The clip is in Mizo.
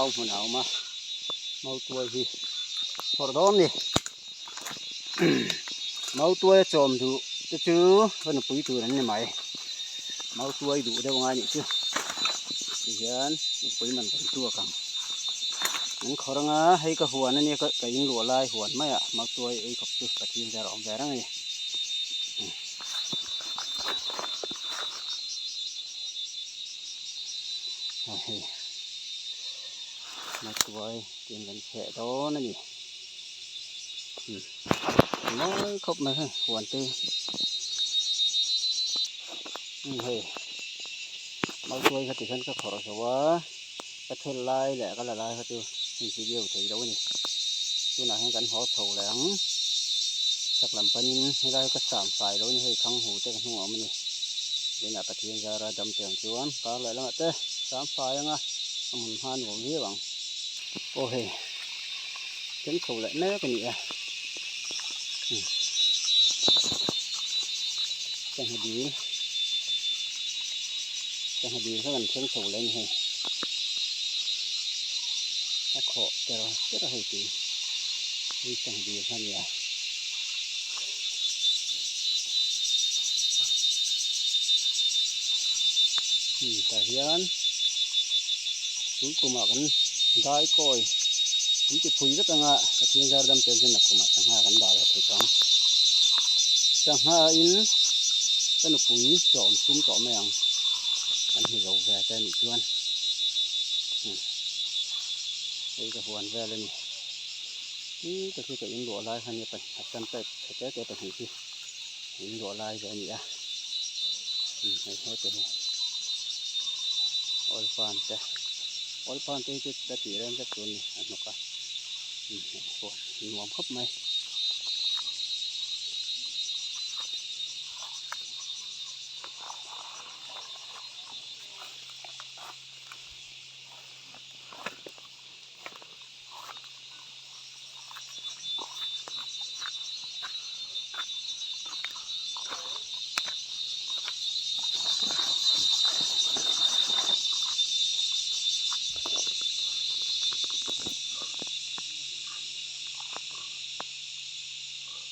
Mau hmun a awm a mautuai hi phawrh dawn a ni mautuai a chawm duh te chu ka nupui tur an ni mai mautuai duh deuh ngai nih chu tihian nupui man kan tuak ang an khawr anga hei ka huan ania ka in luah lai huan maiah mautuai ei khawp chu Pathian zar a awm ve reng a ni. Hei matuai tin kan chheh dawn a ni mawi khawp mai hei huan te hei matuai kha tikhian ka khawrh zo a ka thel lai leh ka la lai kha chu hei video thei lo a ni tunah hian kan haw chho leh ang chak lam panin helai ka sam fai lo a ni hei thang hu te ka hnung a awm a ni. Tunah Pathian zara dam tiang chuan kar leh lamah te sam fai anga a hmun hma nuam viau ang. Aw hei tlem chho leh mek a ni a sangha dil sangha dil kha kan thleng chho leh a ni hei a khawh ter ter a hei tui hei sangha dil kha a ni a. Tah hian tun kumah kan dai kawi an ti phui vek anga Pathian zar dam tel chuan nakumah sangha kan dah ve thei tawh ang sangha in ka nupui chaw awm tum tawh mai ang kan hmu zo ve te anih chuan hei ka huan vel a ni. Hi ka khi ka in luah lai kha nia a sam type chhe te te pahnih hi in luah lai ve a ni a hei hete hi oil palm te oil palm te hi chu la tih reng vek tur a ni a hnawk a nuam khawp mai.